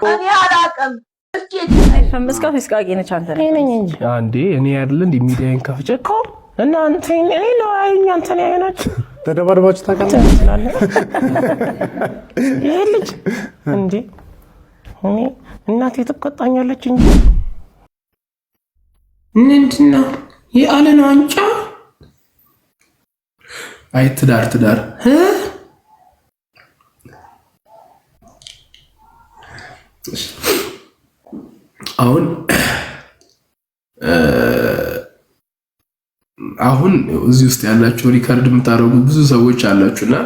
እኔ አላውቅም። እስኪ ፈመስካት ወይስ ቃቂ ነች? አንተ ነህ እኔ ነኝ እንጂ አንዴ እኔ አይደል እንደ ሚዲያን ከፍቼ እኮ እና አንተ እኔ ነው አዩኝ፣ አንተን ያዩናችሁ ተደባድባችሁ ታውቃለህ? ትላለህ። ይሄ ልጅ እንዴ እኔ እናቴ ትቆጣኛለች እንጂ ምንድን ነው የዓለም ዋንጫ? አይ ትዳር ትዳር እ? አሁን አሁን እዚህ ውስጥ ያላችሁ record የምታደርጉ ብዙ ሰዎች አላችሁና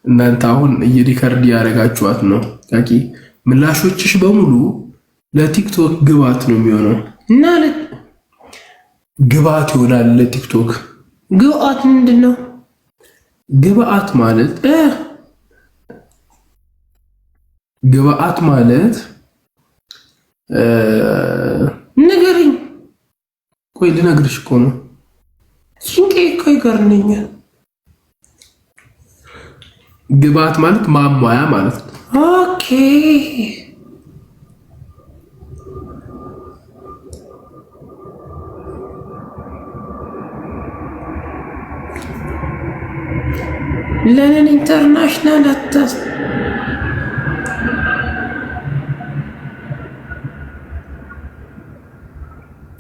እናንተ አሁን እየ record ያደረጋችኋት ነው። ቃቂ ምላሾችሽ በሙሉ ለቲክቶክ ግብአት ነው የሚሆነው እና ግብአት ይሆናል ለቲክቶክ። ግብአት ምንድን ነው? ግብአት ማለት እ? ግብአት ማለት ንገረኝ። ቆይ ልነግርሽ እኮ ነው። ጭንቄ እኮ ይገርመኛል። ግብአት ማለት ማሟያ ማለት ነው። okay ለንን international አታስ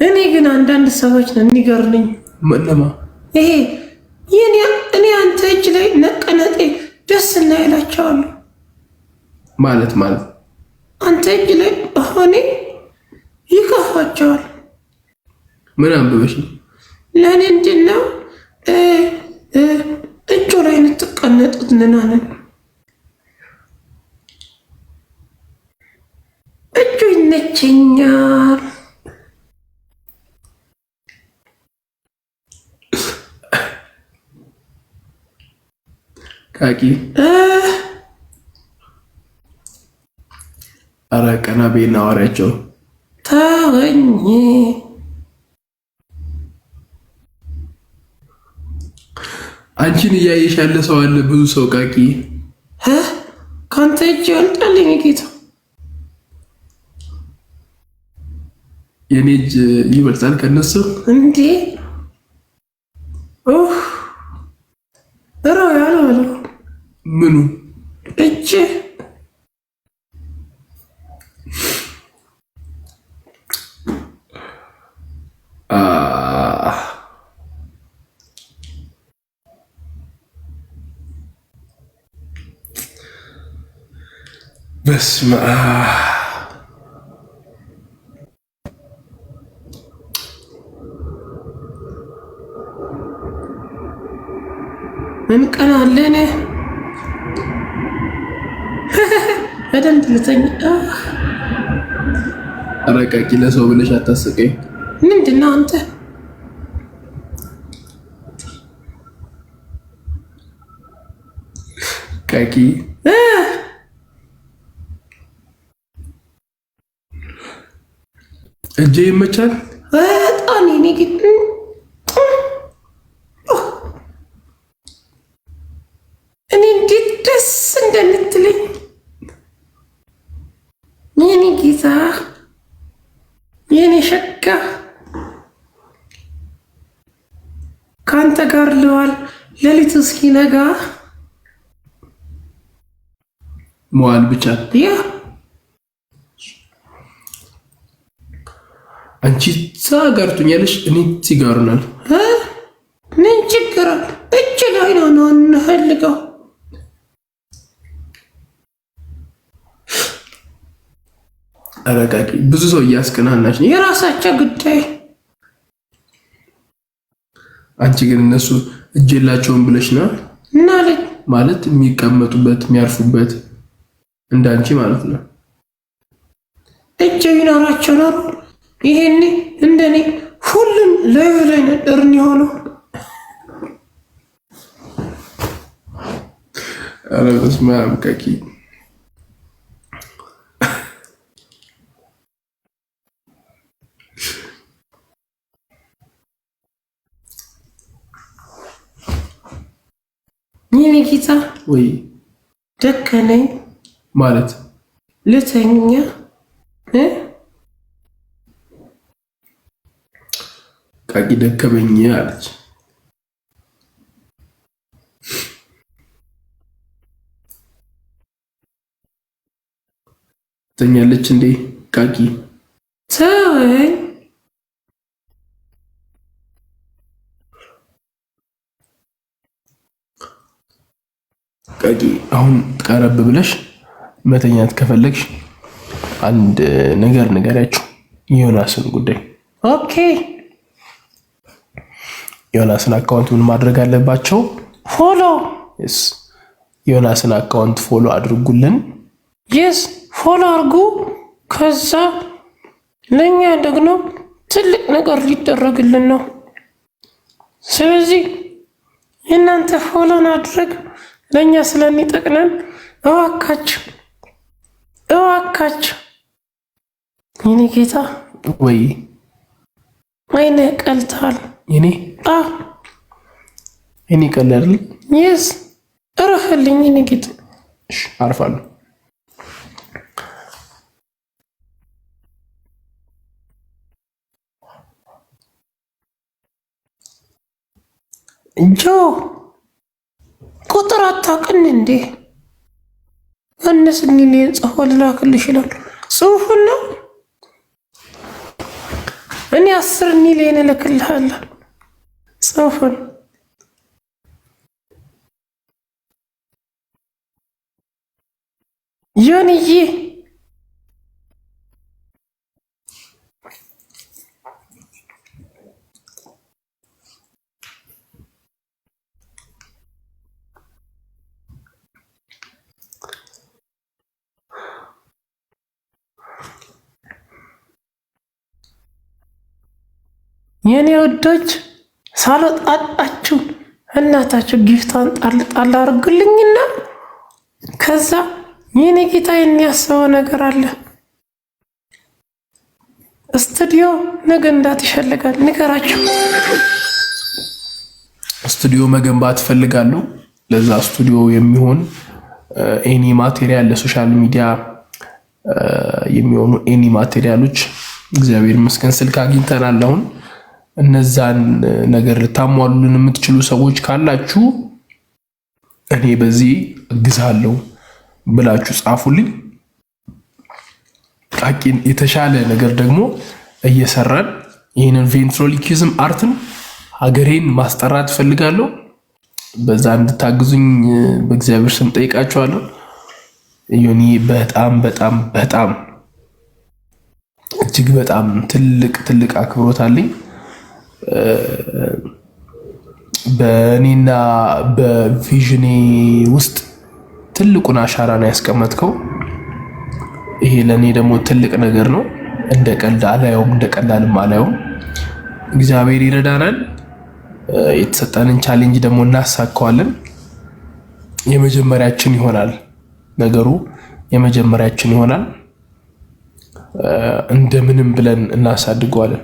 እኔ ግን አንዳንድ ሰዎች ነው የሚገርምኝ። እነማ ይሄ የኔ እኔ አንተ እጅ ላይ ነቀነጤ ደስ እናይላቸዋሉ። ማለት ማለት አንተ እጅ ላይ ሆኔ ይከፋቸዋል። ምን አንብበሽ ነው? ለእኔ እንድን ነው እጁ ላይ እንትቀነጡት ምናምን እጁ ይመቸኛል። ቃቂ ኧረ ቀና በይና አዋሪያቸው። ተወኝ። አንቺን እያየሽ ያለ ሰው አለ፣ ብዙ ሰው ቃቂ። ከአንተ እጅ ይወልጣል የኔ ጌታ። የኔ እጅ ይበልጣል ከነሱ። እንዴ ሮያል በለው ምኑ እጅ በስመ አብ እንቀናለን። በደንብ ልተኛ። ኧረ ቃቂ ለሰው ብለሽ አታስቀኝ። ምንድን ነው አንተ? ቃቂ እጄ ይመቻል። በጣም የኔ ጌታ እኔ እንዴት ደስ እንደምትለኝ የኔ ጌታ የኔ ሸጋ ከአንተ ጋር ልዋል ሌሊት እስኪነጋ መዋል ብቻ ያ አንቺ እዛ ጋር ትሆኛለሽ፣ እኔ እዚህ ጋር እሆናለሁ። ምን ችግር አለ? እጅ ላይ ነው ነው እንፈልገው። ኧረ ቃቂ ብዙ ሰው እያስቀናናሽ ነው። የራሳቸው ጉዳይ። አንቺ ግን እነሱ እጅ የላቸውም ብለሽ ነው እና ልጅ ማለት የሚቀመጡበት የሚያርፉበት እንዳንቺ ማለት ነው። እጅ ቢኖራቸው ኖሮ ይሄኔ እንደኔ ሁሉም ላዩ ላይ ነበር የሆነው። ኧረ በስመ አብ ቃቂ የኔ ጌታ ወይ ደከመኝ ማለት ልተኛ እ ቃቂ ደከመኝ አለች። ተኛለች እንዴ ቃቂ? ተወኝ። ቃቂ አሁን ቀረብ ብለሽ መተኛት ከፈለግሽ አንድ ነገር ንገሪያቸው፣ የዮናስን ጉዳይ። Okay ዮናስን account ምን ማድረግ አለባቸው? Follow Yes ዮናስን account follow አድርጉልን። Yes follow አርጉ። ከዛ ለእኛ ደግሞ ትልቅ ነገር ሊደረግልን ነው። ስለዚህ የእናንተ follow ን አድረግ ለእኛ ስለሚጠቅመን እባካችሁ እባካችሁ። የኔ ጌታ ወይ አይንህ ቀልተዋል። የኔ አ የኔ ቀላል አይደል? Yes እረፍልኝ የኔ ጌታ። እሺ አርፋለሁ። ጆ ቁጥር አታውቅም እንዴ? እነስ ሚሊዮን ጽፎ ልላክልሽ ይላል። ጽሁፉን ነው እኔ 10 ሚሊዮን እልክልሃለሁ። ጽሁፉን ዮንዬ የኔ ውዶች ሳልወጣጣችሁ እናታችሁ gift ቷን ጣል ጣል አድርጉልኝና ከዛ የኔ ጌታ የሚያስበው ነገር አለ። ስቱዲዮ ነገ እንዳት ይፈልጋል፣ ንገራችሁ። ስቱዲዮ መገንባት እፈልጋለሁ። ለዛ ስቱዲዮ የሚሆን any material፣ ለ social media የሚሆኑ any material ኦች እግዚአብሔር ይመስገን ስልክ አግኝተናል። አሁን እነዛን ነገር ልታሟሉልን የምትችሉ ሰዎች ካላችሁ እኔ በዚህ እግዛለሁ ብላችሁ ጻፉልኝ። ቃቂን የተሻለ ነገር ደግሞ እየሰራን ይህንን ventriloquism art ን ሀገሬን ማስጠራት እፈልጋለሁ። በዛ እንድታግዙኝ በእግዚአብሔር ስም ጠይቃችኋለሁ። ዮኒ በጣም በጣም በጣም እጅግ በጣም ትልቅ ትልቅ አክብሮት አለኝ። በእኔና በ vision ኔ ውስጥ ትልቁን አሻራ ነው ያስቀመጥከው። ይሄ ለእኔ ደግሞ ትልቅ ነገር ነው። እንደ ቀልድ አላየውም፣ እንደ ቀላልም አላየውም። እግዚአብሔር ይረዳናል። የተሰጠንን challenge ደግሞ እናሳካዋለን። የመጀመሪያችን ይሆናል ነገሩ፣ የመጀመሪያችን ይሆናል። እንደምንም ብለን እናሳድገዋለን።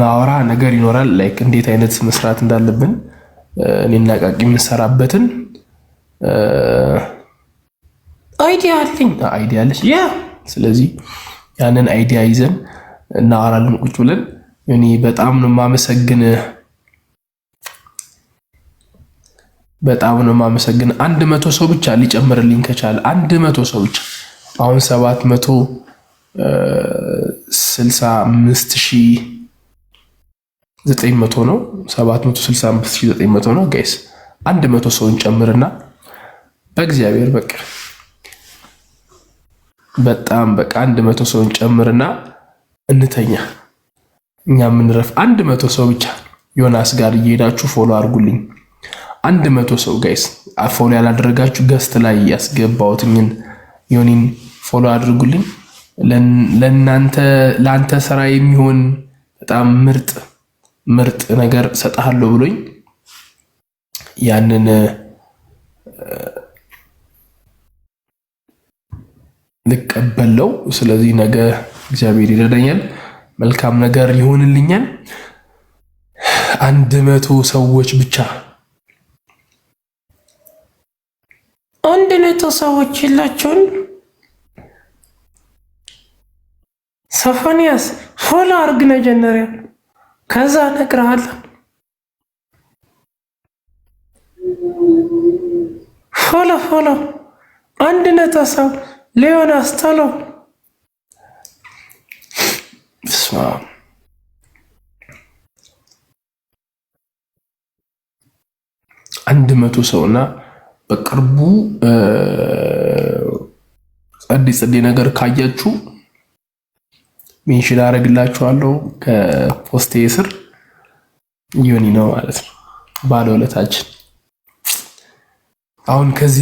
ማወራ ነገር ይኖራል። Like እንዴት አይነት መስራት እንዳለብን እኔና ቃቂ የምንሰራበትን Idea አለኝ። Idea አለች። Yeah. ስለዚህ ያንን idea ይዘን እናወራለን ቁጭ ብለን። እኔ በጣም ነው የማመሰግንህ፣ በጣም ነው የማመሰግንህ። 100 ሰው ብቻ ሊጨምርልኝ ከቻለ 100 ሰው ብቻ፣ አሁን 765,900 ነው፣ 765,900 ነው guys። 100 ሰውን ጨምርና በእግዚአብሔር በቃ በጣም በቃ 100 ሰውን ጨምርና እንተኛ፣ እኛ የምንረፍ። 100 ሰው ብቻ ዮናስ ጋር እየሄዳችሁ follow አድርጉልኝ። 100 ሰው guys፣ follow ያላደረጋችሁ guest ላይ ያስገባሁትኝን ዮኒን follow አድርጉልኝ። ለእናንተ ለአንተ ስራ የሚሆን በጣም ምርጥ ምርጥ ነገር ሰጥሃለሁ ብሎኝ ያንን ልቀበለው። ስለዚህ ነገ እግዚአብሔር ይረዳኛል፣ መልካም ነገር ይሆንልኛል። ለ100 ሰዎች ብቻ። 100 ሰዎች የላቸውን። ሶፎንያስ፣ follow አርግ መጀመሪያ፣ ከዛ እነግርሃለሁ። Follow, follow፣ 100 ሰው ሊዮናስ ቶሎ። በስመ አብ። 100 ሰው እና በቅርቡ ጸዴ ጸዴ ነገር ካያችሁ mention አደርግላችኋለሁ ከ post ኤ ስር። ዮኒ ነው ማለት ነው ባለውለታችን። አሁን ከዚህ